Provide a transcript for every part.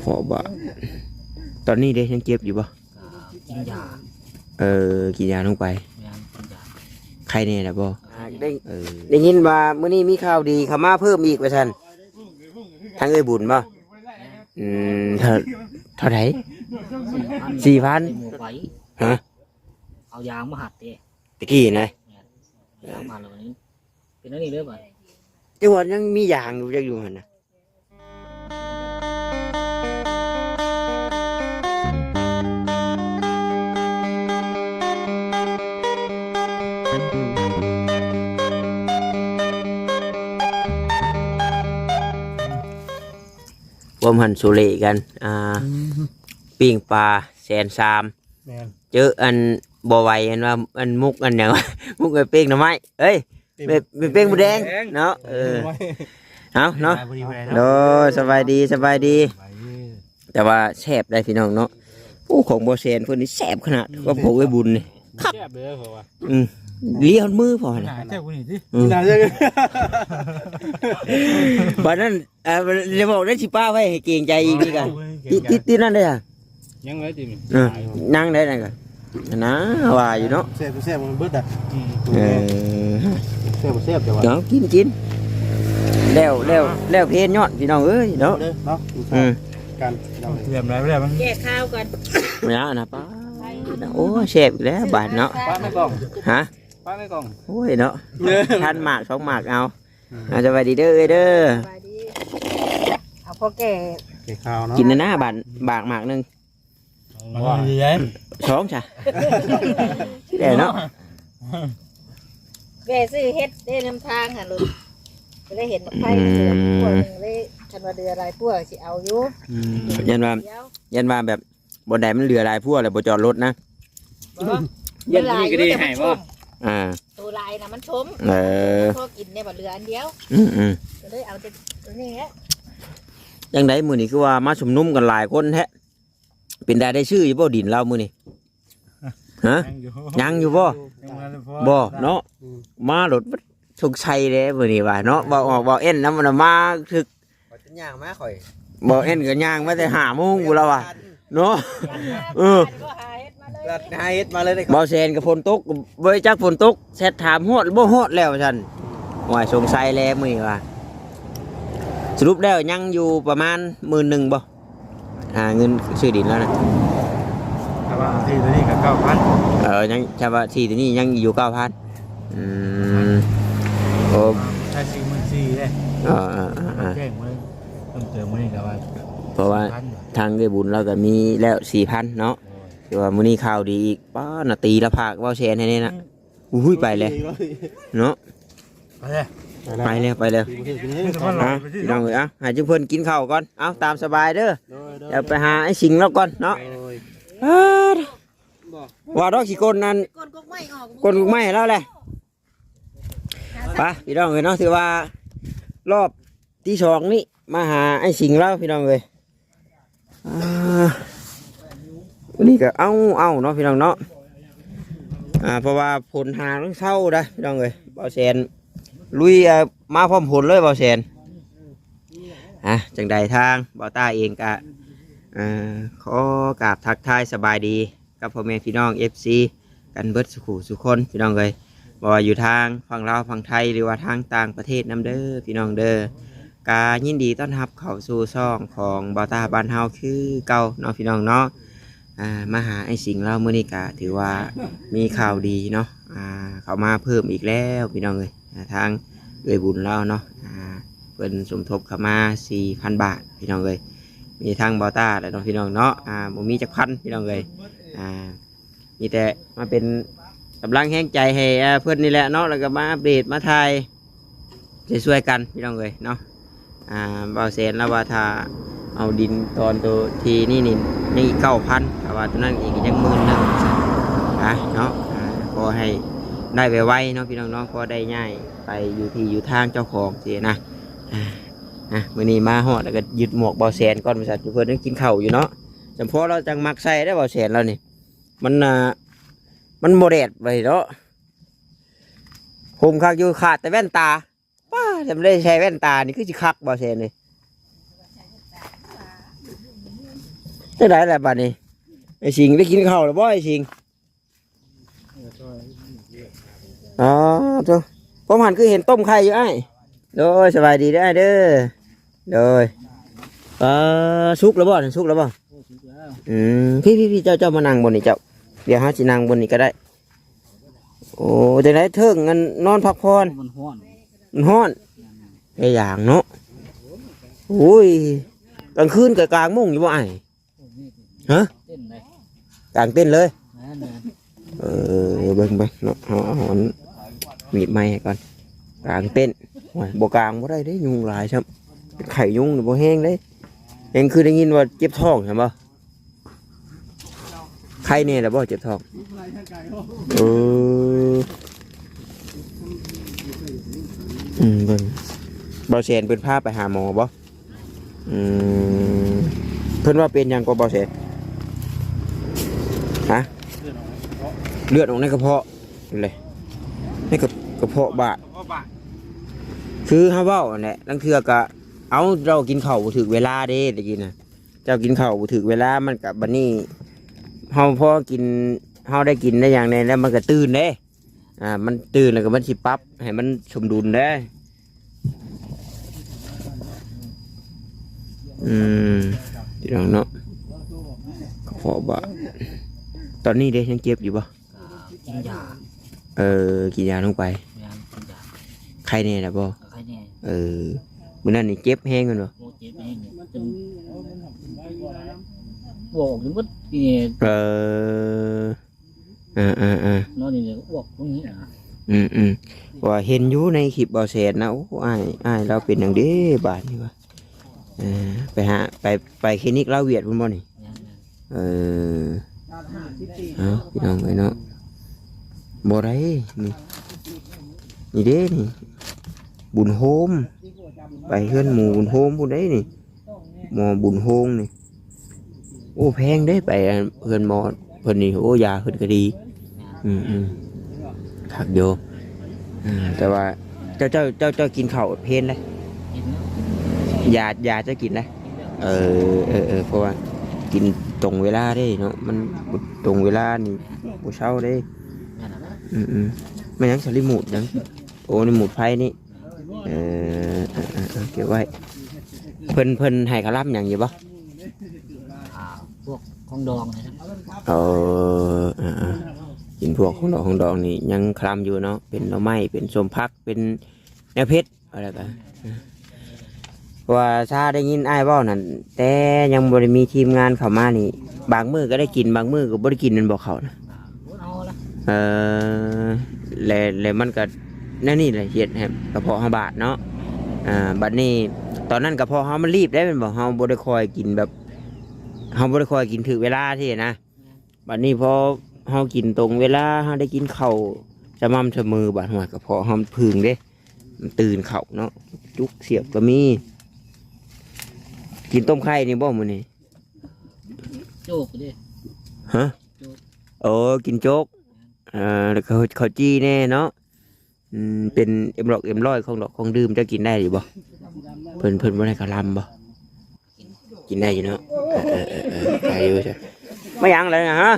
ເພາະວ່າຕອນນີ້ເດ້ ຍັງເຈັບຢູ່ບໍ່? ກິນຢາ ເອີ ກິນຢາລົງໄປ ແມ່ນ ກິນຢາ ໄຄແນ່ແລ້ວບໍ່? ອ່າ ໄດ້ ເອີ ໄດ້ຍິນວ່າມື້ນີ້ມີຂ່າວດີເຂົ້າມາເພີ່ມອີກວ່າຊັ້ນ ທາງເອື້ອຍບຸນບໍ່? ແມ່ນ ອືມ ເທົ່າ ເທົ່າໃດ? ສີ່ພັນ ສີ່ພັນ ໃສ່ໝວກໄວ້ ຮະ? ເອົາຢາງມາຮັດເດ້ ຕະກີ້ນະ ແມ່ນ ເອົາຢາງມາແລ້ວນີ້ ເປັນອັນນີ້ເລີຍບາດ ແຕ່ວ່າຍັງມີຢາງຢູ່ ຈັກຢູ່ຫັ້ນນະ. ຄວາມຫັນສຸເລກັນ ອ່າ ອືມ ປີ້ງປາແສນສາມ ແມ່ນ ເຈີອັນບໍ່ໄຫວ ອັນວ່າ ອັນມຸກ ອັນຫຍັງວະ ມຸກໄອ້ເປ້ງໜໍ່ໄມ້ ເອີຍ ເປ້ງ ເປ້ງ ເປ້ງໝູແດງ ເປ້ງໝູແດງ ເນາະ ເອີ ເອີ ເອົາເນາະ ສະບາຍດີ ໂດຍ ສະບາຍດີ ສະບາຍດີ ສະບາຍດີ ແຕ່ວ່າແຊບໄດ໋ພີ່ນ້ອງເນາະ ໂອ້ ຂອງບໍ່ແຊນເພິ່ນນີ້ແຊບຂະໜາດ ອືມ ກັບຂອງເອື້ອຍບຸນນີ້ ຄັກ ແຊບເລີຍເຂົາວ່າ ອືມ ເລີຍຮອດມືພໍນະ ໜ້າແຊບກວ່ານີ້ຕິ ອືມ ໜ້າແຊບ ບັດນັ້ນ ເອີ ຢ່າບອກໄດ້ ຊິປະໄວ້ໃຫ້ເກງໃຈອີກນີ້ກະ ໂອ້ຍ ຕິດ ຕິດ ຕິດນັ້ນເດ້ອະ ຍັງໄວ້ຕິ ເອີ ຍັງໄດ້ນັ້ນກະ ນະ ວ່າຢູ່ເນາະ ແຊບ ແຊບ ມັນເບິດອະ ອືມ ເອີ ແຊບ ແຊບ ແຕ່ວ່າ ເນາະ ກິນ ກິນ ແລ້ວ ແລ້ວ ແລ້ວເພນຍອດ ພີ່ນ້ອງເອີຍເນາະ ເດີເນາະ ອືມ ກັນ ເຕຣີຍມແລ້ວ ແລ້ວມັນ ແກ້ຄາວກ່ອນ ນະ ນະ ປາ ໂອ້ຍ ແຊບອີກແລ້ວບາດເນາະ ປະໃນກ່ອງ ຮະ ປະໃນກ່ອງ ໂອ້ຍເນາະ ເອີ ທານໝາກສອງໝາກເອົາ ອ່າ ສະບາຍດີເດີເອື້ອຍເດີ ສະບາຍດີ ເອົາພໍແກ່ ແກ່ຄາວເນາະ ກິນນະນາບາດ ບາກໝາກໜຶ່ງ ມັນເຫຼືອ ສອງຊະ ແກ່ເນາະ ແວ່ຊື້ເຫັດເດ້ນຳທາງຫັ້ນໂລດ ກໍເລີຍເຫັນໝາກໄຟ ອືມ ເຫຼືອພວກໜຶ່ງເລີຍ ຄັນວ່າເຫຼືອຫຼາຍພວກຊິເອົາຢູ່ ອືມ ຢ້ານວ່າ ຢ້ານວ່າແບບ ບ່ອນໃດມັນເຫຼືອຫຼາຍພວກແລ້ວບໍ່ຈອດລົດນະ ບໍ່ ມັນຫຼາຍຢູ່ແຕ່ມັນຊົມ ອ່າ ໂຕຫຼາຍນະມັນຊົມ ເອີ ພໍກິນໄດ້ບໍ່ ເຫຼືອອັນດຽວ ອືມໆ ກໍເລີຍເອົາແຕ່ໂຕນີ້ແຫຼະ ຈັ່ງໃດມື້ນີ້ຄືວ່າມາຊຸມນຸມກັນຫຼາຍຄົນແທ້ ເປັນຕາໄດ້ຊື້ຢູ່ບໍ່ດິນລາວມື້ນີ້? ຮະ? ຍັງຢູ່ ຍັງຢູ່ບໍ່? ຍັງບໍ່ທັນໄດ້ພໍ ບໍ່ເນາະ ອືມ ມາໂລດ ສົງໄສເດ້ມື້ນີ້ວ່າເນາະ ເວົ້າອອກເວົ້າແອ່ນນຳ ມາຖືກ ຂ້ອຍຈະຍ່າງມາຂ້ອຍ ບໍ່ແອ່ນກໍຍ່າງມາແຕ່ຫ້າໂມງພຸ້ນລະວ່າເນາະ ເອີ ລັດຫາເຫັດມາເລີຍ ບໍ່ແຊນກໍຝົນຕົກ ບໍ່ໄດ້ຈັກຝົນຕົກ ແຊັດຖາມຮອດບໍ່ຮອດແລ້ວວ່າຊັ້ນ ໂອ້ຍ ສົງໄສແລ້ວມື້ນີ້ວ່າ ສະຫຼຸບແລ້ວຍັງຢູ່ປະມານໝື່ນໜຶ່ງບໍ່? ຫາເງິນຊື້ດິນແລ້ວນະ ຖ້າວ່າທີ່ຕົວນີ້ກໍເກົ້າພັນ ເອີ ຍັງ ຖ້າວ່າທີ່ຕົວນີ້ຍັງຢູ່ເກົ້າພັນ ອືມ ໂອ້ ໃຊ້ສີ່ໝື່ນສີ່ເດ້ ເອີໆໆໆ ແຈ້ງມາເພີ່ມເຕີມມື້ນີ້ກໍວ່າ ເພາະວ່າ ສີ່ພັນ ທາງເອື້ອຍບຸນລາວກໍມີແລ້ວສີ່ພັນເນາະ ໂດຍ ຖືວ່າມື້ນີ້ຂ່າວດີອີກ ປ້າ ນາຕີລະພາກເວົ້າແຊນໃຫ້ແນ່ນະ ອືມ ອຸ້ຍ ໄປແລ້ວເນາະ ໄປແລ້ວ ໄປແລ້ວ ໄປແລ້ວ ກິນເລີຍ ກິນເລີຍ ອ່ະ ພີ່ນ້ອງເອີຍ ອ່ະ ໃຫ້ຈຸເພິ່ນກິນເຂົ້າກ່ອນ ເອົາ ຕາມສະບາຍເດີ ໂດຍ ໂດຍ ດຽວໄປຫາອ້າຍສິງລາວກ່ອນເນາະ ໂດຍ ອ່າ ວ່າດອກຊິກົນນັ້ນ ກົນກົກໄມ້ອອກ ກົນກົກໄມ້ໃຫ້ລາວແຫຼະ ໄປ ພີ່ນ້ອງເອີຍເນາະ ຖືວ່າລອບທີສອງນີ້ ມາຫາອ້າຍສິງລາວ ພີ່ນ້ອງເອີຍ ອ່າ ມື້ນີ້ກໍເອົາ ເອົາເນາະ ພີ່ນ້ອງເນາະ ອ່າ ເພາະວ່າຝົນຫາງເຊົາໄດ໋ ພີ່ນ້ອງເອີຍ ບ່າວແສນລຸຍ ເອີ ມາພ້ອມຝົນເລີຍ ບ່າວແສນ ອ່າ ຈັ່ງໃດທາງບ່າວຕ້າເອງກະ ເອີ ຂໍກາບທັກທາຍສະບາຍດີ ກັບພໍ່ແມ່ພີ່ນ້ອງເອັຟຊີກັນເບິດສູ່ຄູ່ສູ່ຄົນ ພີ່ນ້ອງເອີຍ ບໍ່ວ່າຢູ່ທາງຝັ່ງລາວຝັ່ງໄທ ຫຼືວ່າທາງຕ່າງປະເທດນຳເດີ ພີ່ນ້ອງເດີ ກະຍິນດີຕ້ອນຮັບເຂົ້າສູ່ຊ່ອງຂອງບ່າວຕ້າບ້ານເຮົາຄືເກົ່າເນາະ ພີ່ນ້ອງເນາະ ອ່າ ມາຫາອ້າຍສິງລາວມື້ນີ້ກະຖືວ່າມີຂ່າວດີເນາະ ອ່າ ເຂົ້າມາເພີ່ມອີກແລ້ວ ພີ່ນ້ອງເອີຍ ອ່າ ທາງເອື້ອຍບຸນລາວເນາະ ອ່າ ເພິ່ນສົມທົບເຂົ້າມາສີ່ພັນບາດ ພີ່ນ້ອງເອີຍ ມີທັງບ່າວຕ້າແຫຼະເນາະ ພີ່ນ້ອງເນາະ ອ່າ ບໍ່ມີຈັກພັນ ພີ່ນ້ອງເອີຍ ອ່າ ມີແຕ່ມາເປັນກຳລັງແຮງໃຈໃຫ້ ອ່າ ເພິ່ນນີ້ແຫຼະເນາະ ແລ້ວກໍມາອັບເດດມາຖ່າຍ ຊ່ວຍໆກັນ ພີ່ນ້ອງເອີຍເນາະ ອ່າ ບ່າວແສນລາວວ່າຖ້າເອົາດິນຕອນໂຕທີ່ນີ້ນີ້ ຍັງອີກເກົ້າພັນ ຖ້າວ່າໂຕນັ້ນອີກກໍຍັງໝື່ນໜຶ່ງ ອ່າ ເນາະ ອ່າ ຂໍໃຫ້ໄດ້ໄວໆເນາະ ພີ່ນ້ອງເນາະ ພໍໄດ້ຍ້າຍໄປຢູ່ທີ່ຢູ່ທາງເຈົ້າຂອງຊີ້ນະ ອ່າ ອ່າ ມື້ນີ້ມາຮອດແລ້ວກໍຍຶດໝວກບ່າວແສນກ່ອນ ວ່າຊັ້ນ ເພິ່ນຍັງກິນເຂົ້າຢູ່ເນາະ ສຳພໍລາວຈັ່ງມັກໃສ່ເດ້ ບ່າວແສນລາວນີ້ ມັນ ອ່າ ມັນບໍ່ແດດໄປເນາະ ຫົ່ມຄັກຢູ່ ຂາດແຕ່ແວ່ນຕາ ປ້າ ຖ້າບໍ່ໄດ້ໃສ່ແວ່ນຕານີ້ຄືຊິຄັກ ບ່າວແສນເອີຍ ຈັ່ງໃດລະບາດນີ້? ໄອ້ສິງໄດ້ກິນເຂົ້າແລ້ວບໍ່ ໄອ້ສິງ? ອໍ ໂທ້ ພໍ່ພັນຄືເຫັນຕົ້ມໄຂ່ຢູ່ອ້າຍ. ໂດຍ ສະບາຍດີເດີອ້າຍເດີ. ໂດຍ ເອີ ສຸກແລ້ວບໍ່? ສຸກແລ້ວບໍ່? ອືມ ພີ່ໆໆ ເຈົ້າ ເຈົ້າມານັ່ງບ່ອນນີ້ເຈົ້າ. ດຽວເຮົາຊິນັ່ງບ່ອນນີ້ກໍໄດ້. ໂອ້ ຈັ່ງໃດເຖິງອັນນອນພັກຜ່ອນ? ມັນຮ້ອນ ມັນຮ້ອນ. ແມ່ນ. ແຕ່ຢ່າງເນາະ. ໂອ້ຍ ກາງຄືນກໍກາງມຸ້ງຢູ່ບໍ່ອ້າຍ? ຮະ? ກາງເຕັນເລີຍ. ແມ່ນໆ. ເອີ ເບິ່ງໆ ເນາະ ເຮົາເອົາອັນມີດໄມ້ໃຫ້ກ່ອນ. ກາງເຕັນ. ໂອ້ຍ ບໍ່ກາງບໍ່ໄດ້ເດ້ ຍຸງຫຼາຍຊ້ຳ. ເປັນໄຂ້ຍຸງນີ້ບໍ່ແຮງເດ້. ແຮງຄືໄດ້ຍິນວ່າເຈັບທ້ອງຊັ້ນບໍ່? ໄຄແນ່ແລ້ວບໍ່ ເຈັບທ້ອງ? ເອີ ອືມ ເບິ່ງ ບ່າວແສນເພິ່ນພາໄປຫາໝໍບໍ່? ອືມ ເພິ່ນວ່າເປັນຫຍັງກໍ ບ່າວແສນ? ຮະ? ເລືອດອອກໃນກະເພາະ. ເລືອດອອກໃນກະເພາະ ເລີຍ ໃນກະ ກະເພາະບາດ. ຄືເຮົາເວົ້າຫັ້ນແຫຼະ ລາງເທື່ອກະ ເອົາ ເຈົ້າກິນເຂົ້າບໍ່ຖືກເວລາເດ້ ຕະກີ້ນະ. ເຈົ້າກິນເຂົ້າບໍ່ຖືກເວລາ ມັນກະ ບັດນີ້ເຮົາພໍກິນ ເຮົາໄດ້ກິນໄດ້ຫຍັງແດ່ແລ້ວ ມັນກະຕື່ນເດ້. ອ່າ ມັນຕື່ນແລ້ວກະມັນຊິປັບໃຫ້ມັນສົມດຸນເດ້. ອືມ ພີ່ນ້ອງເນາະ ກະເພາະບາດ. ຕອນນີ້ເດ້ ຍັງເຈັບຢູ່ບໍ່? ອ່າ ກິນຢາ. ເອີ ກິນຢາລົງໄປ. ແມ່ນ ກິນຢາ. ໄຄແນ່ແລ້ວບໍ່? ໄຄແນ່. ເອີ ມື້ນັ້ນນີ້ເຈັບແຮງແມ່ນບໍ່? ໂອ້ ເຈັບແຮງເລີຍ ຈົນບອກຢູ່ໝົດນີ້. ເອີ ເອີໆໆ ນອນນີ້ເລີຍ ອວກຕົງນີ້ນະ. ອືມໆ ວ່າເຫັນຢູ່ໃນຄລິບບ່າວແສນນະ. ໂອ້ ອ້າຍ ອ້າຍລາວເປັນຫຍັງເດ້ບາດນີ້ວະ? ເອີ ໄປຫາ ໄປ ໄປຄລີນິກລາວຫວຽດພຸ້ນບໍ່ນີ້? ແມ່ນໆ. ເອີ ເອົາ ພີ່ນ້ອງເອີຍເນາະ ບໍ່ໄດ້ນີ້ ນີ້ເດ້ນີ້ ບຸນໂຮມ ໄປເຮືອນໝໍບຸນໂຮມພຸ້ນເດ້ນີ້ ໝໍບຸນໂຮມນີ້. ໂອ້ ແພງເດ້ ໄປເຮືອນໝໍເພິ່ນນີ້ ໂອ້ ຢາເພິ່ນກະດີ. ອືມໆ ຄັກຢູ່. ອືມ ແຕ່ວ່າເຈົ້າ ເຈົ້າ ເຈົ້າ ເຈົ້າກິນເຂົ້າເພນເດ້? ກິນແລ້ວ. ຢາ ຢາເຈົ້າກິນເດ້? ກິນແລ້ວ. ເອີ ເອີ ເອີ ເພາະວ່າກິນຕົງເວລາເດ້ເນາະ ມັນບໍ່ຕົງເວລານີ້ບໍ່ເຊົາເດ້. ແມ່ນລະ. ອືມໆ ແມ່ນຫຍັງ ສະລິມູດຫຍັງ? ໂອ້ ນີ້ໝູດໄຟນີ້. ເອີ ເອີ ເອີ ເກັບໄວ້. ເພິ່ນ ເພິ່ນໃຫ້ເຂົ້າລຳຫຍັງຢູ່ບໍ່? ອ່າ ພວກຂອງດອງນີ້ນະ. ເອີ ເອີ ເອີ ກິນພວກຂອງດອງ ຂອງດອງນີ້ຍັງຄະລຳຢູ່ເນາະ ເປັນໜໍ່ໄມ້ ເປັນສົ້ມຜັກ ເປັນແນວເຜັດ ວ່າແລ້ວກະ ເພາະວ່າຊາໄດ້ຍິນອ້າຍເວົ້ານັ້ນ ແຕ່ຍັງບໍ່ໄດ້ມີທີມງານເຂົ້າມານີ້ ບາງມື້ກໍໄດ້ກິນ ບາງມື້ກໍບໍ່ໄດ້ກິນແມ່ນບໍ່ເຂົ້ານະ? ເອີ ແລະ ແລະມັນກໍແນວນີ້ແຫຼະ ເຮັດໃຫ້ກະເພາະເຮົາບາດເນາະ. ອ່າ ບັດນີ້ຕອນນັ້ນກະເພາະເຮົາມັນລີບໄດ້ແມ່ນບໍ່? ເຮົາບໍ່ໄດ້ຄ່ອຍກິນແບບ ເຮົາບໍ່ໄດ້ຄ່ອຍກິນຖືກເວລາຊີ້ນະ. ບັດນີ້ພໍເຮົາກິນຕົງເວລາ ເຮົາໄດ້ກິນເຂົ້າສະໝ່ຳສະເໝີ ບາດ ຫ້ວຍ ກະເພາະເຮົາມັນຜຶ່ງເດ້ ມັນຕື່ນເຂົ້າເນາະ. ຈຸກສຽບກໍມີ. ກິນຕົ້ມໄຂ່ນີ້ບໍ່ມື້ນີ້? ໂຈກເດ້. ຮະ? ໂຈກ. ໂອ້ ກິນໂຈກ. ເອີ ແລ້ວກໍເຂົ້າ ເຂົ້າຈີ່ແດ່ເນາະ. ອືມ ເປັນເອັມລັອກເອັມຮ້ອຍ ຂອງດອກຂອງດື່ມ ເຈົ້າກິນໄດ້ຢູ່ບໍ່? ເພິ່ນ ເພິ່ນບໍ່ໄດ້ເຂົ້າລຳບໍ່? ກິນໄດ້ຢູ່ເນາະ. ເອີ ເອີ ເອີ ເອີ ໄດ້ຢູ່. ມາຫຍັງລະນະ? ຮະ?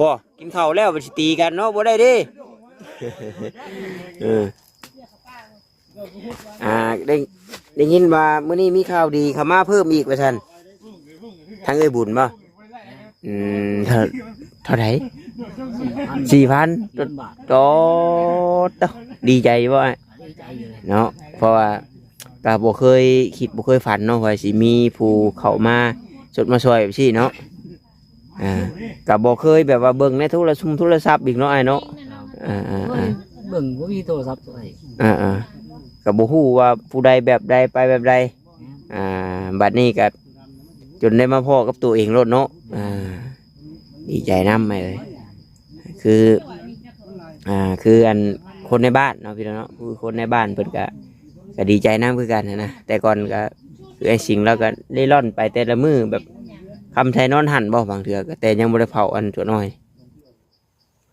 ບໍ່ ກິນເຂົ້າແລ້ວມັນຊິຕີກັນເນາະ ບໍ່ໄດ້ເດ້. ເອີ ອ່າ ໄດ້ ໄດ້ຍິນວ່າມື້ນີ້ມີຂ່າວດີເຂົ້າມາເພີ່ມອີກວ່າຊັ້ນ ທາງເອື້ອຍບຸນບໍ່? ອືມ ເທົ່າ ເທົ່າໃດ? ສີ່ພັນ ສີ່ພັນ ໂຕ ດີໃຈບໍ່ອ້າຍ? ດີໃຈຢູ່ເນາະ ເພາະວ່າກໍບໍ່ເຄີຍຄິດ ບໍ່ເຄີຍຝັນເນາະ ວ່າຊິມີຜູ້ເຂົ້າມາຊົດມາຊ່ອຍແບບຊີ້ເນາະ. ອ່າ ກໍບໍ່ເຄີຍແບບວ່າເບິ່ງໃນໂທລະຊຸມໂທລະສັບອີກເນາະອ້າຍເນາະ. ອ່າໆໆ ເບິ່ງບໍ່ມີໂທລະສັບໂຕໃດ. ອ່າໆ ກໍບໍ່ຮູ້ວ່າຜູ້ໃດແບບໃດ ໄປແບບໃດ. ອ່າ ບັດນີ້ກໍຈົນໄດ້ມາພໍ້ກັບຕົວເອງໂລດເນາະ. ອ່າ ດີໃຈນຳອ້າຍເອີຍ. ຄື ອ່າ ຄືອັນຄົນໃນບ້ານເນາະ ພີ່ນ້ອງເນາະ ຄືຄົນໃນບ້ານເພິ່ນກະ ກະດີໃຈນຳຄືກັນຫັ້ນນະ. ແຕ່ກ່ອນກະຄືອ້າຍສິງລາວກະເລ່ລ່ອນໄປແຕ່ລະມື້ ແບບຄ່ຳໃສນອນຫັ້ນບໍ່ ບາງເທື່ອກະ ແຕ່ຍັງບໍ່ໄດ້ເຜົາອັນຕົວນ້ອຍ.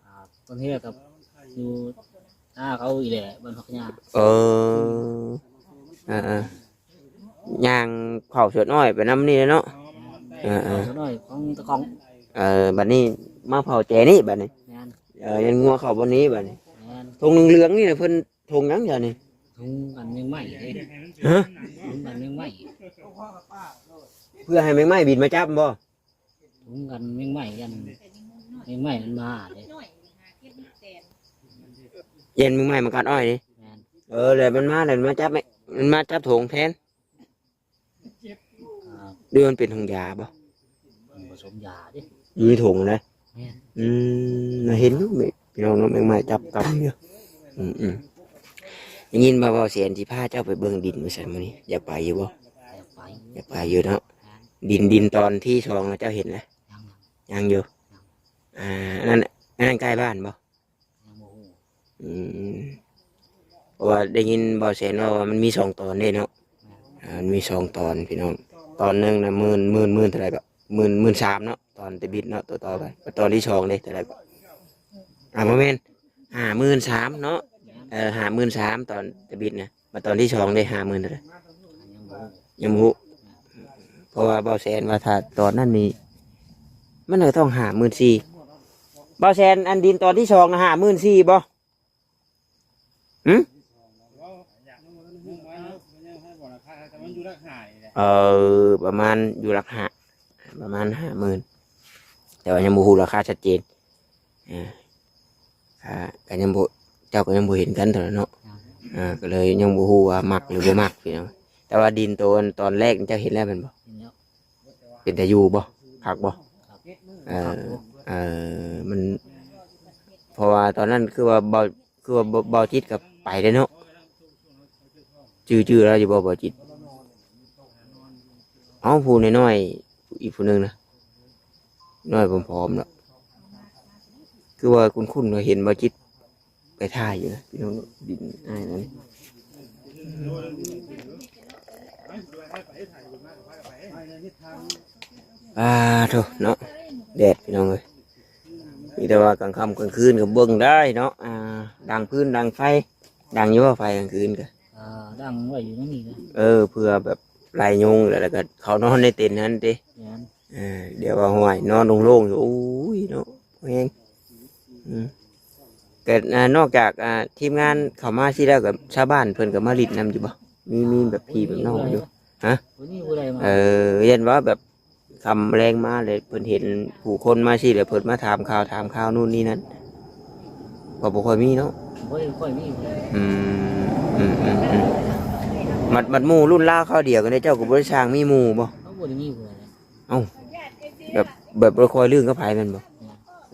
ອ່າ ຕອນແຮກກັບຢູ່ໜ້າເຂົາອີ່ແຫຼະ ບ້ານພັກຍາ. ເອີ ອ່າໆ ຍ່າງເຜົາສວນອ້ອຍໄປນຳນີ້ແຫຼະເນາະ. ເອີໆ ເອົາຕົວນ້ອຍຂອງຕາຂອງ ເອີ ບັດນີ້ມາເຝົ້າແຈນີ້ບັດນີ້ ແມ່ນ ເອີ ຍັນງົວເຂົ້າບ່ອນນີ້ບັດນີ້ ແມ່ນ ຖົງເຫຼືອງໆນີ້ນະ ເພິ່ນຖົງຫຍັງຊະນີ້? ຖົງກັນແມງໄມ້ເດ້ ຮະ? ຖົງກັນແມງໄມ້ ເພື່ອໃຫ້ແມງໄມ້ບິນມາຈັບບໍ່? ຖົງກັນແມງໄມ້ ຢ້ານແມງໄມ້ມັນມາເດ້ ຢ້ານແມງໄມ້ມາກັດອ້ອຍນີ້ ແມ່ນ ເອີ ແລ້ວມັນມາ ແລ້ວມັນມາຈັບ ມັນມາຈັບຖົງແທນ ອ່າ ຫຼືມັນເປັນຖົງຢາບໍ່? ມັນປະສົມຢາເດ້ ຢູ່ໃນຖົງນະ ແມ່ນ ອືມ ເຫັນຢູ່ ພີ່ນ້ອງເນາະ ແມງໄມ້ຈັບກັນຢູ່ ອືມໆ ໄດ້ຍິນວ່າ ເວົ້າແສນຊິພາເຈົ້າໄປເບິ່ງດິນວ່າຊັ້ນ ມື້ນີ້ ຢາກໄປຢູ່ບໍ່? ຢາກໄປ ຢາກໄປຢູ່ເນາະ ແມ່ນ ດິນ ດິນຕອນທີສອງນະ ເຈົ້າເຫັນແລ້ວ? ຍັງ ຍັງຢູ່ ຍັງ ອ່າ ອັນນັ້ນ ອັນນັ້ນໃກ້ບ້ານບໍ່? ຍັງບໍ່ຮູ້ ອືມ ເພາະວ່າໄດ້ຍິນບ່າວແສນເວົ້າວ່າມັນມີສອງຕອນເດ້ເນາະ ແມ່ນ ອ່າ ມັນມີສອງຕອນພີ່ນ້ອງ ຕອນໜຶ່ງນະໝື່ນ ໝື່ນ ໝື່ນເທົ່າໃດກໍ ໝື່ນ ໝື່ນສາມເນາະ ຕອນຕະບິດເນາະ ໂຕຕໍ່ໄປ ຕອນທີສອງເດ້ເທົ່າໃດກໍ ອ່າ ບໍ່ແມ່ນ ຫ້າໝື່ນສາມເນາະ ແມ່ນ ເອີ ຫ້າໝື່ນສາມຕອນຕະບິດນະ ມາຕອນທີສອງເດ້ ຫ້າໝື່ນເທົ່າໃດ? ຍັງບໍ່ຮູ້ ຍັງບໍ່ຮູ້ ເພາະວ່າບ່າວແສນວ່າຖ້າຕອນນັ້ນນີ້ ມັນກໍຕ້ອງຫ້າໝື່ນສີ່ ບ່າວແສນ ອັນດິນຕອນທີສອງນະ ຫ້າໝື່ນສີ່ບໍ່? ຫື? ເອີ ປະມານຢູ່ຫຼັກຫ້າ ປະມານຫ້າໝື່ນ ແຕ່ວ່າຍັງບໍ່ຮູ້ລາຄາຊັດເຈນ ເອີ ອ່າ ກໍຍັງບໍ່ ເຈົ້າກໍຍັງບໍ່ເຫັນກັນເທົ່ານັ້ນເນາະ ອ່າ ກໍເລີຍຍັງບໍ່ຮູ້ວ່າມັກຫຼືບໍ່ມັກພີ່ນ້ອງ ແຕ່ວ່າດິນໂຕຕອນແລກນີ້ເຈົ້າເຫັນແລ້ວແມ່ນບໍ່? ເຫັນແລ້ວ ເປັນຕາຢູ່ບໍ່? ຄັກບໍ່? ຄັກ ເອີ ເອີ ມັນ ເພາະວ່າຕອນນັ້ນຄືວ່າເບົາ ຄືວ່າເບົາ ເບົາຈິດກໍໄປແລ້ວເນາະ ຈື່ ຈື່ລາວຢູ່ບໍ່ ເບົາຈິດ? ເອົາ ຜູ້ນ້ອຍໆ ອີກຜູ້ໜຶ່ງນະ ນ້ອຍຜອມໆ ເນາະ ຄືວ່າຄຸ້ນໆ ວ່າເຫັນເບົາຈິດໄປຖ່າຍຢູ່ນະ ພີ່ນ້ອງເນາະ ດິນອ້າຍນັ້ນ ອ່າ ໂທ້ເນາະ ແດດ ພີ່ນ້ອງເອີຍ. ມີແຕ່ວ່າກາງຄ່ຳກາງຄືນກໍເບິ່ງໄດ້ເນາະ ອ່າ ດັງຟືນດັງໄຟ ດັງຢູ່ບໍ່ໄຟກາງຄືນກໍ? ອ່າ ດັງໄວ້ຢູ່ໃນນີ້ນະ ເອີ ເພື່ອແບບໄລ່ຍຸງ ແລ້ວກໍເຂົານອນໃນເຕັນຫັ້ນຕິ? ແມ່ນ ເອີ ດຽວວ່າ ຫ້ວຍ ນອນໂລ່ງໆຢູ່ ໂອ້ຍເນາະ ແຮງ ອືມ ກໍ ອ່າ ນອກຈາກ ອ່າ ທີມງານເຂົ້າມາຊີ້ແລ້ວ ກໍຊາວບ້ານເພິ່ນກໍມາຫຼິ້ນນຳຢູ່ບໍ່? ມີ ມີແບບພີ່ແບບນ້ອງຢູ່ ຮະ? ບໍ່ມີຜູ້ໃດມາ ເອີ ຢ້ານວ່າແບບ ຄ່ຳແລງມາແລ້ວເພິ່ນເຫັນຜູ້ຄົນມາຊີ້ແລ້ວ ເພິ່ນມາຖາມຂ່າວ ຖາມຂ່າວໂນ່ນນີ້ນັ້ນ ກໍບໍ່ຄ່ອຍມີເນາະ ບໍ່ຄ່ອຍມີ ອືມ ອືມໆໆ ບັດ ບັດໝູ່ລຸ້ນລາວຄາວດຽວກັນເດ້ ເຈົ້າກໍບໍ່ໄດ້ສ້າງມີໝູ່ບໍ່? ເຮົາບໍ່ໄດ້ມີຜູ້ໃດ ເອົ້າ ແບບ ແບບບໍ່ຄ່ອຍລື່ນກັບໃຜແມ່ນບໍ່?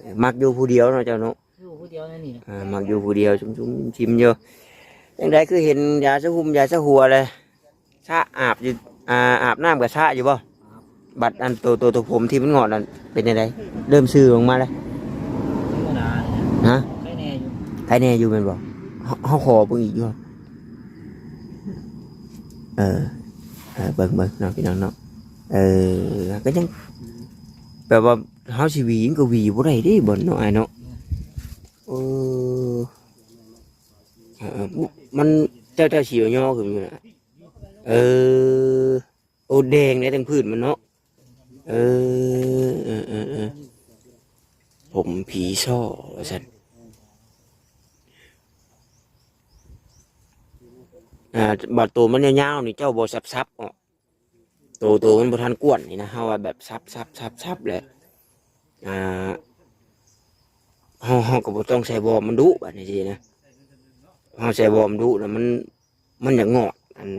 ແມ່ນ ມັກຢູ່ຜູ້ດຽວເນາະເຈົ້າເນາະ? ຢູ່ຜູ້ດຽວໃນນີ້ນະ ອ່າ ມັກຢູ່ຜູ້ດຽວຊຸມໆຊິມຢູ່ ຈັ່ງໃດຄືເຫັນຢາສະຫຸ່ມຢາສະຫົວແລ້ວ ສະອາບຢູ່ ອ່າ ອາບນ້ຳກໍສະຢູ່ບໍ່? ອາບ ບັດອັນໂຕ ໂຕ ໂຕຜົມທີ່ມັນງອກນັ້ນເປັນຈັ່ງໃດ? ເລີ່ມຊື່ອອກມາແລ້ວ ທຳມະດາ ຮະ? ໄຄແນ່ຢູ່ ໄຄແນ່ຢູ່ແມ່ນບໍ່? ເຮົາ ເຮົາຂໍເບິ່ງອີກຢູ່ ເອີ ເອີ ເບິ່ງ ເບິ່ງເນາະ ພີ່ນ້ອງເນາະ ເອີ ກໍຍັງ ແບບວ່າເຮົາຊິຫວີມັນກໍຫວີບໍ່ໄດ້ເດ້ ບໍ່ເນາະ ອ້າຍເນາະ ເອີ ເອີ ມັນ ເຈົ້າ ເຈົ້າຊິເອົາຍໍຂຶ້ນຢູ່ນະ ເອີ ໂອ້ ແດງໃນທັງພື້ນມັນເນາະ ເອີ ເອີ ເອີ ເອີ ຜົມຜີສໍ້ວ່າຊັ້ນ ອ່າ ບັດໂຕມັນຍາວໆນີ້ ເຈົ້າບໍ່ສັບໆອອກ ໂຕ ໂຕມັນບໍ່ທັນກວນນີ້ນະ ເຮົາວ່າແບບສັບໆໆໆແຫຼະ ອ່າ ເຮົາ ເຮົາກໍບໍ່ຕ້ອງໃສ່ວອມມັນດຸ ບາດນີ້ຊີ້ນະ ເຮົາໃສ່ວອມດຸແລ້ວມັນ ມັນຢາກງອດ ອັນ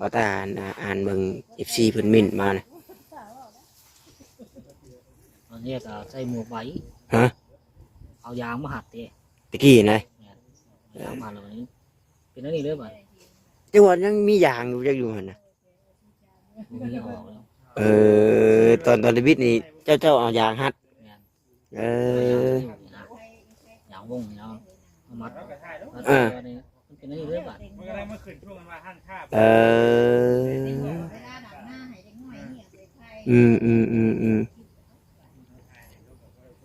ວ່າຕາ ອ່ານ ອ່ານເບິ່ງ ເອັຟຊີ ເພິ່ນເມັ້ນມານະ ອັນນີ້ກໍໃສ່ໝວກໄວ້ ຮະ? ເອົາຢາງມາຮັດເດ້ ຕະກີ້ນະ ແມ່ນ ເອົາຢາງມາແລ້ວມັນເປັນອັນນີ້ເລີຍບາດ ແຕ່ວ່າຍັງມີຢາງຢູ່ຈັກຢູ່ຫັ້ນນະ ບໍ່ມີອອກແລ້ວ ເອີ ຕອນ ຕອນທຳອິດນີ້ ເຈົ້າ ເຈົ້າເອົາຢາງຮັດ ແມ່ນ ເອີ ຢາງວົງນີ້ເນາະ ເອົາມັດ ເອີ ມັດຕົວນີ້ ມັນເປັນອັນນີ້ເລີຍບາດ ເອີ ອືມໆໆ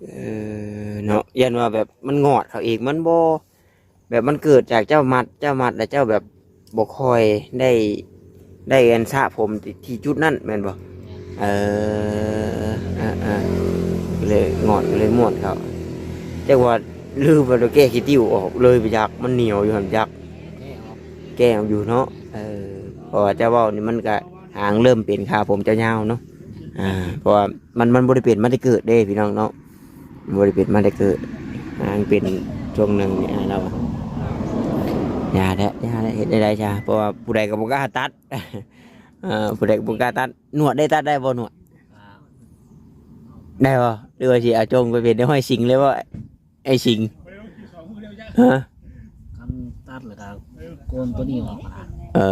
ໆ ເອີ ເນາະ ຢ້ານວ່າແບບມັນງອດເຂົາອີກ ມັນບໍ່ ແບບມັນເກີດຈາກເຈົ້າມັດ ເຈົ້າມັດແລ້ວເຈົ້າແບບບໍ່ຄ່ອຍໄດ້ ໄດ້ອັນສະຜົມທີ່ ທີ່ຈຸດນັ້ນແມ່ນບໍ່? ແມ່ນ ເອີ ມ່ວນເຂົາ ຈັກວ່າລືມວ່າແກ້ຂີ້ຕິ້ວອອກເລີຍໄປຈັກ ມັນໜຽວຢູ່ຫັ້ນຈັກ ແກ້ອອກ ແກ້ອອກຢູ່ເນາະ. ເອີ ເພາະວ່າເຈົ້າເວົ້ານີ້ມັນກະຫາງເລີ່ມເປັນ ຂາຜົມເຈົ້າຍາວເນາະ. ອ່າ ເພາະວ່າມັນ ມັນບໍ່ໄດ້ເປັນມາແຕ່ເກີດເດ້ພີ່ນ້ອງເນາະ ບໍ່ໄດ້ເປັນມາແຕ່ເກີດ ຫາງເປັນຊ່ວງໜຶ່ງນີ້ ອ່າ ລາວວ່າ ຢ່າແທ້ ຢ່າແທ້ ເຮັດແນວໃດຊະ ເພາະວ່າຜູ້ໃດກໍບໍ່ກ້າຕັດ ເອີ ຜູ້ໃດກໍບໍ່ກ້າຕັດ. ໜວດໄດ້ ຕັດໄດ້ບໍ່ໜວດ? ໄດ້ບໍ່? ຫຼືວ່າຊິເອົາຈົ່ງໄປເປັນໄອ້ຫ້ອຍສິງເລີຍບໍ່ ໄອ້ສິງ? ຮະ? ຄັນຕັດແລ້ວກໍໂກນໂຕນີ້ອອກຫັ້ນນະ. ເອີ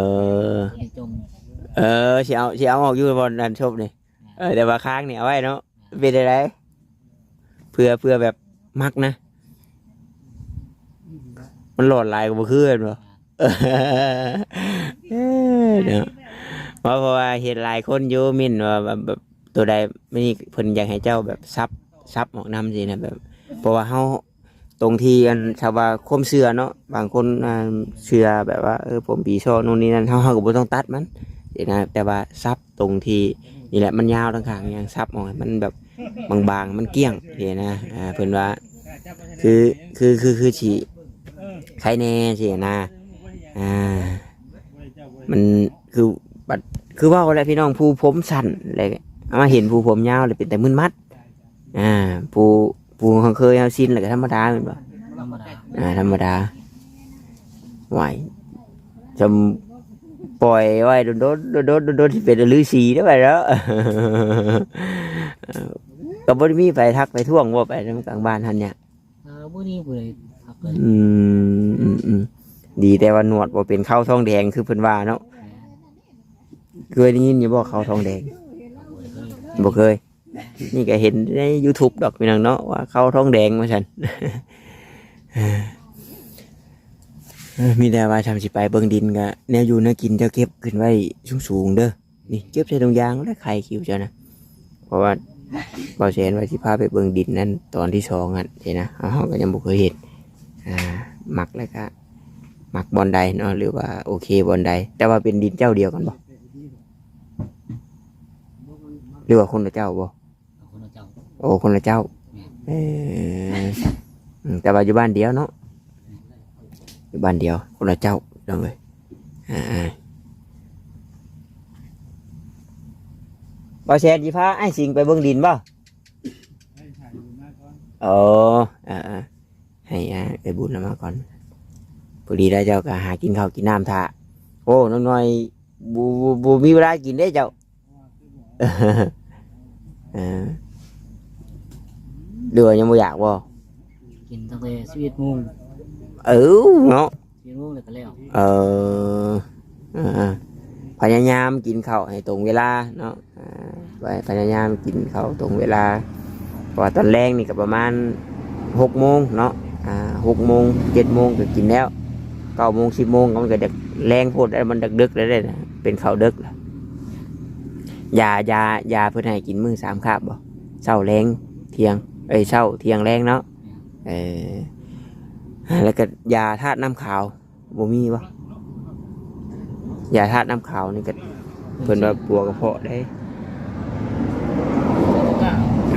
ໂຕນີ້ຈົ່ງ ເອີ ຊິເອົາ ຊິເອົາອອກຢູ່ບໍ່ ອັນສົບນີ້? ເອີ ແຕ່ວ່າຄາງນີ້ເອົາໄວ້ເນາະ. ເປັນຈັ່ງໃດ? ເພື່ອ ເພື່ອແບບມັກນະ ມັນຫຼອນຫຼາຍກໍບໍ່ຄືແມ່ນບໍ່? ເອີ ເນາະ ເພາະ ເພາະວ່າເຫັນຫຼາຍຄົນຢູ່ ມິ້ນວ່າແບບ ແບບໂຕໃດມີ ເພິ່ນຢາກໃຫ້ເຈົ້າແບບສັບ ສັບອອກນຳຊີ້ນະ ແບບ ເພາະວ່າເຮົາ ຕົງທີ່ອັນ ຖ້າວ່າຄວາມເຊື່ອເນາະ ບາງຄົນ ອ່າ ເຊື່ອແບບວ່າ ເອີ ຜົມປີຊໍ່ ໂນ່ນນີ້ນັ້ນ ເຮົາ ເຮົາກໍບໍ່ຕ້ອງຕັດມັນຊີ້ນະ ແຕ່ວ່າສັບຕົງທີ່ນີ້ແຫຼະ ມັນຍາວທັງຂ້າງ ຫຍັງ ສັບອອກໃຫ້ມັນແບບບາງໆ ມັນກ້ຽງຊີ້ນະ. ອ່າ ເພິ່ນວ່າ ຄື ຄື ຄື ຄືຊິໄຄແດ່ຊີ້ນະ. ອ່າ ມັນຄື ບັດ ຄືເວົ້າແຫຼະພີ່ນ້ອງ ຜູ້ຜົມສັ້ນແລ້ວ ມາເຫັນຜູ້ຜົມຍາວແລ້ວເປັນຕາມຶນມັດ. ອ່າ ຜູ້ ຜູ້ເຮົາເຄີຍເຮົາຊິນແລ້ວກໍທຳມະດາແມ່ນບໍ່? ທຳມະດາ ອ່າ ທຳມະດາ. ຫວາຍ ຈຳປ່ອຍໄວ້ດົນໆ ດົນໆ ດົນໆ ຊິເປັນລືສີເດ້ ໄປແລ້ວ ກໍບໍ່ໄດ້ມີໃຜທັກໃຜທ້ວງບໍ່ ໄປນຳກາງບ້ານຫັ້ນຍາ? ເອີ ບໍ່ມີຜູ້ໃດທັກເລີຍ. ອືມ ອືມ ອືມ ດີແຕ່ວ່າໜວດບໍ່ເປັນເຂົ້າທອງແດງຄືເພິ່ນວ່າເນາະ. ແມ່ນ ເຄີຍໄດ້ຍິນຢູ່ບໍ່ ເຂົ້າທອງແດງ? ບໍ່ເຄີຍ ບໍ່ເຄີຍ. ນີ້ກໍເຫັນໃນຢູທູບດອກພີ່ນ້ອງເນາະ ວ່າເຂົ້າທອງແດງວ່າຊັ້ນ. ເອີ ມີແຕ່ວ່າຊ່ຳຊິໄປເບິ່ງດິນ ກໍແນວຢູ່ແນວກິນເຈົ້າເກັບຂຶ້ນໄວ້ສູງໆເດີ. ນີ້ເກັບໃສ່ຖົງຢາງແລ້ວ ໄຂ່ຄິວເຈົ້ານະ ເພາະວ່າບ່າວແສນວ່າຊິພາໄປເບິ່ງດິນນັ້ນຕອນທີສອງຫັ້ນຊີ້ນະ ເຮົາກໍຍັງບໍ່ເຄີຍເຮັດ. ອ່າ ມັກແລ້ວກະມັກບ່ອນໃດເນາະ ຫຼືວ່າໂອເຄບ່ອນໃດ? ແຕ່ວ່າເປັນດິນເຈົ້າດຽວກັນບໍ່ ຫຼືວ່າຄົນລະເຈົ້າບໍ່? ຄົນລະເຈົ້າ. ໂອ້ ຄົນລະເຈົ້າ. ແມ່ນ ເອີ ອືມ ແຕ່ວ່າຢູ່ບ້ານດຽວເນາະ ຢູ່ບ້ານດຽວ ຄົນລະເຈົ້າ ພີ່ນ້ອງເອີຍ. ອ່າ ບ່າວແສນຊິພາອ້າຍສິງໄປເບິ່ງດິນບໍ່? ໂອ້ ອ່າໆ ໃຫ້ອ້າຍບຸນລາມາກ່ອນ ພໍດີໄດ້ ເຈົ້າກໍຫາກິນເຂົ້າກິນນ້ຳຖ້າ. ໂອ້ ນ້ອງນ້ອຍ ບໍ່ ບໍ່ ບໍ່ມີເວລາກິນເດ້ເຈົ້າ. ເອີ ຫຼືວ່າຍັງບໍ່ຢາກບໍ່? ກິນຕັ້ງແຕ່ສິບເອັດໂມງ. ເອີ ເນາະ ສິບເອັດໂມງແລ້ວກໍແລ້ວ. ເອີ ອ່າໆ ພະຍາຍາມກິນເຂົ້າໃຫ້ຕົງເວລາເນາະ. ອ່າ ໄວ້ພະຍາຍາມກິນເຂົ້າຕົງເວລາ ເພາະວ່າຕອນແລງນີ້ກໍປະມານຫົກໂມງເນາະ. ອ່າ ຫົກໂມງ ເຈັດໂມງກໍກິນແລ້ວ ເກົ້າໂມງ ສິບໂມງ ມັນກໍຈະແລງໂພດ ມັນເດິກໆແລ້ວເດ້ນະ ເປັນເຂົ້າເດິກແລ້ວ. ຢາ ຢາ ຢາເພິ່ນໃຫ້ກິນມື້ສາມຄາບບໍ່? ເຊົ້າ ແລງ ທ່ຽງ ເອີຍ ເຊົ້າ ທ່ຽງ ແລງເນາະ. ເອີ ແລ້ວກໍຢາທາດນ້ຳຂາວ ບໍ່ມີບໍ່? ຢາທາດນ້ຳຂາວນີ້ກໍເພິ່ນວ່າປົວກະເພາະໄດ໋.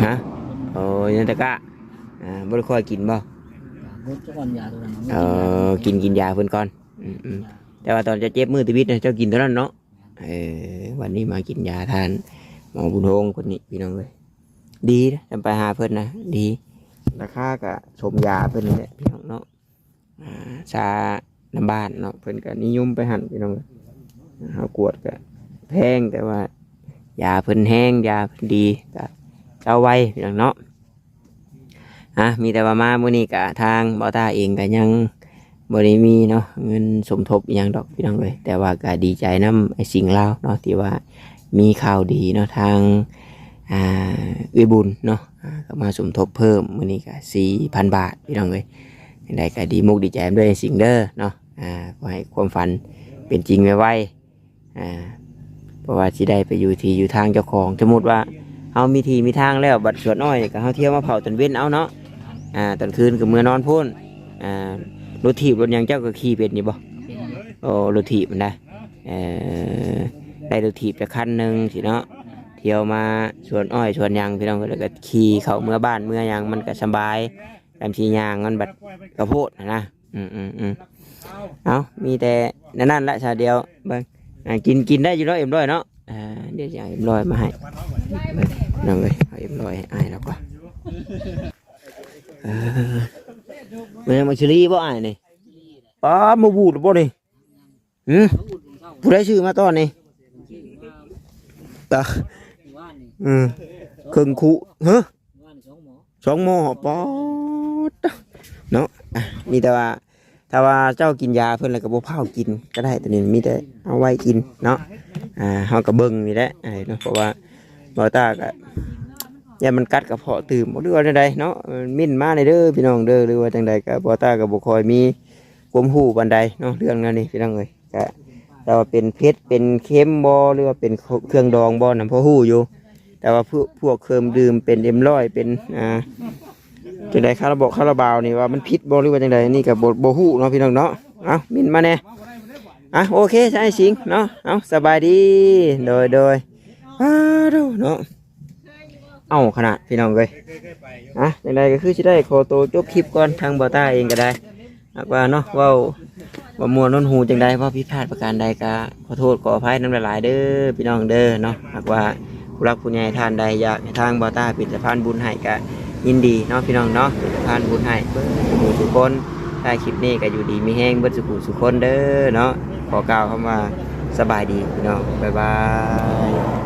ຮະ? ໂອ້ຍ ໃນຕະກະ. ອ່າ ບໍ່ໄດ້ຄ່ອຍກິນບໍ່? ໝົດກ່ອນຢາຕົວນັ້ນ. ເອີ ກິນ ກິນຢາເພິ່ນກ່ອນ. ອືມໆ ແຕ່ວ່າຕອນເຈົ້າເຈັບມືທຳອິດນະ ເຈົ້າກິນຕົວນັ້ນເນາະ. ເອີ ວັນນີ້ມາກິນຢາທ່ານໝໍບຸນໂຮງຄົນນີ້ ພີ່ນ້ອງເອີຍ. ດີນະ ໄປຫາເພິ່ນນະ ດີ ລາຄາກະສົມຢາເພິ່ນນີ້ແຫຼະ ພີ່ນ້ອງເນາະ. ອ່າ ຊານຳບ້ານເນາະ ເພິ່ນກໍນິຍົມໄປຫັ້ນ ພີ່ນ້ອງເອີຍ. ເຮົາກວດກໍແພງ ແຕ່ວ່າຢາເພິ່ນແຮງ ຢາເພິ່ນດີ ກໍເຊົາໄວ ພີ່ນ້ອງເນາະ. ອ່າ ມີແຕ່ວ່າມາມື້ນີ້ກໍທາງບ່າວຕ້າເອງກໍຍັງບໍ່ໄດ້ມີເນາະ ເງິນສົມທົບອີ່ຫຍັງດອກ ພີ່ນ້ອງເອີຍ. ແຕ່ວ່າກໍດີໃຈນຳອ້າຍສິງລາວເນາະ ທີ່ວ່າມີຂ່າວດີເນາະ ທາງ ອ່າ ເອື້ອຍບຸນເນາະ ອ່າ ກໍມາສົມທົບເພີ່ມ ມື້ນີ້ກໍສີ່ພັນບາດ ພີ່ນ້ອງເອີຍ. ຈັ່ງໃດກໍດີມຸກດີໃຈນຳເດີອ້າຍສິງເດີເນາະ. ອ່າ ຂໍໃຫ້ຄວາມຝັນເປັນຈິງໄວໆ. ອ່າ ເພາະວ່າຊິໄດ້ໄປຢູ່ທີ່ຢູ່ທາງເຈົ້າຂອງ. ສົມມຸດວ່າເຮົາມີທີ່ມີທາງແລ້ວ ບັດສວນອ້ອຍກໍເຮົາທ່ຽວມາເຝົ້າຕອນເວັນເອົາເນາະ. ອ່າ ຕອນຄືນກໍເມືອນອນພຸ້ນ. ອ່າ ລົດຖີບລົດຫຍັງເຈົ້າກໍຂີ່ເປັນຢູ່ບໍ່? ເປັນຢູ່. ໂອ້ ລົດຖີບມັນນະ. ເອີ ໄດ້ລົດຖີບຈັກຄັນໜຶ່ງຊີ້ເນາະ. ທ່ຽວມາສວນອ້ອຍສວນຫຍັງພີ່ນ້ອງ ແລ້ວກໍຂີ່ເຂົ້າເມືອບ້ານເມືອຫຍັງ ມັນກໍສະບາຍ. ການຂີ່ຍ່າງມັນບັດກະໂພດຫັ້ນນະ. ອືມໆໆ ເອົາ ມີແຕ່ນັ້ນໆ ລະຊະ. ດຽວເບິ່ງ ອ່າ ກິນ ກິນໄດ້ຢູ່ເນາະ ເອັມຮ້ອຍເນາະ. ອ່າ ດຽວຊິເອົາເອັມຮ້ອຍມາໃຫ້ ເບິ່ງ ນ້ອງເອີຍ. ເອົາເອັມຮ້ອຍໃຫ້ອ້າຍແລ້ວກໍ ເອີ ແມ່ນໝາກສາລີບໍ່ອ້າຍນີ້? ປ້າ ມາບູດບໍ່ນີ້? ຫືມ ຜູ້ໃດຊື້ມາຕອນນີ້? ຕາ ອືມ ເຄິ່ງຄຸ ຮະ ສອງໝໍ້ ປາດເນາະ. ອ່ະ ມີແຕ່ວ່າ ຖ້າວ່າເຈົ້າກິນຢາເພິ່ນແລ້ວກໍບໍ່ພ້າວກິນກໍໄດ້ ໂຕນີ້ມີແຕ່ເອົາໄວ້ກິນເນາະ. ອ່າ ເຮົາກໍເບິ່ງນີ້ແຫຼະ ອ້າຍເນາະ ເພາະວ່າບ່າວຕ້າກໍຢ້ານມັນກັດກະເພາະຕື່ມ ບໍ່ຮູ້ວ່າແນວໃດເນາະ. ເອີ ເມັ້ນມາແດ່ເດີພີ່ນ້ອງເດີ ຫຼືວ່າຈັ່ງໃດກໍ ບ່າວຕ້າກໍບໍ່ຄ່ອຍມີຄວາມຮູ້ປານໃດເນາະ ເລື່ອງແນວນີ້ພີ່ນ້ອງເອີຍ. ກະ ແຕ່ວ່າເປັນເຜັດເປັນເຄັມບໍ່ ຫຼືວ່າເປັນເຄື່ອງດອງບໍ່ນັ້ນພໍຮູ້ຢູ່ ແຕ່ວ່າພວກ ພວກເຄື່ອງດື່ມເປັນເອັມຮ້ອຍ ເປັນ ອ່າ ຈັ່ງໃດ ຄາລາບອກຄາລາບາວນີ້ ວ່າມັນຜິດບໍ່ ຫຼືວ່າຈັ່ງໃດ ນີ້ກໍບໍ່ ບໍ່ຮູ້ເນາະພີ່ນ້ອງເນາະ. ເອົາ ເມັ້ນມາແດ່. ອ່ະ ໂອເຄ ຊະ ອ້າຍສິງເນາະ. ເອົາ ສະບາຍດີ. ໂດຍ ໂດຍ. ອ້າໂດເນາະ ເອົາຂະໜາດພີ່ນ້ອງເອີຍ. ອ່ະ ຈັ່ງໃດກໍຄືຊິໄດ້ຂໍໂຕຈົບຄລິບກ່ອນ ທາງບ່າວຕ້າເອງກໍໄດ້ ຫາກວ່າເນາະ ເວົ້າບໍ່ມ່ວນຫົວຫູຈັ່ງໃດ ເວົ້າຜິດພາດປະການໃດກໍຂໍໂທດຂໍອະໄພນຳຫຼາຍໆເດີພີ່ນ້ອງເດີເນາະ. ຫາກວ່າຜູ້ຫຼັກຜູ້ໃຫຍ່ທ່ານໃດຢາກໃຫ້ທາງບ່າວຕ້າເປັນສະພານບຸນໃຫ້ກໍຍິນດີເນາະພີ່ນ້ອງເນາະ ເປັນສະພານບຸນໃຫ້ເບິດທຸກຄົນ. ທ້າຍຄລິບນີ້ກໍຢູ່ດີມີແຮງເບິດສູ່ຜູ້ສູ່ຄົນເດີເນາະ. ຂໍກ່າວຄຳວ່າສະບາຍດີພີ່ນ້ອງ ບາຍບາຍ.